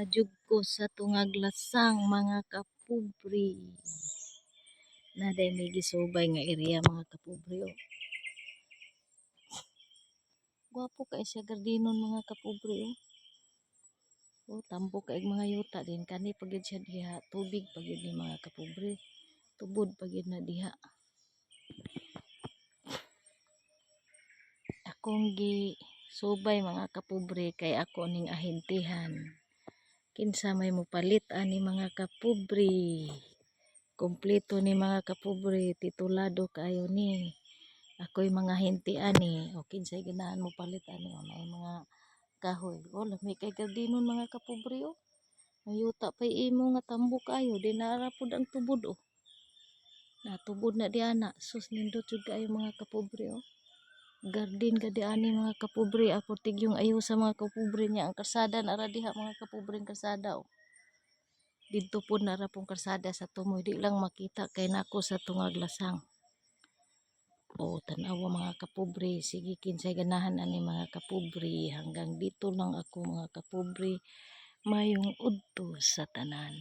Jud ko sa tungag lasang, mga kapobre. Naa day may gisubay nga area, mga kapobre, oh. Gwapo kay siya gardinon, mga kapobre, oh. Oh, tambok kay mga yuta din kani pa gyud siya diha, tubig pa gyud ni, mga kapobre. Tubod pa gyud na diha. Akong gi subay, mga kapobre, kay ako ning ahintihan. Kinsa may mopalit ani, mga kapobre? Kompleto ni, mga kapobre, titulado kaayo ni. Ako'y mga hinti ani o kinsay ganahan mo palit ani o naay mga kahoy. Oh, lami kay gardinon, mga kapobre, oh. Ang yuta pa'y imo nga tambok kaayo di nara pud ang tubod, oh. Natubod na di ana. Sus, nindot jud kaayo, mga kapobre, oh. Garden ka di ani, mga kapobre, ako tigyong ayo sa mga kapobre niya ang kalsada nara diha, mga kapobre, ang kalsada, oh. Didto pod nara pong kalsada sa tumoy, di lang makita kay nako sa tungag lasang. O, tan-awa, mga kapobre, sige, kinsay ganahan ani, mga kapobre? Hanggang dito lang ako, mga kapobre. Mayong udto sa tanan.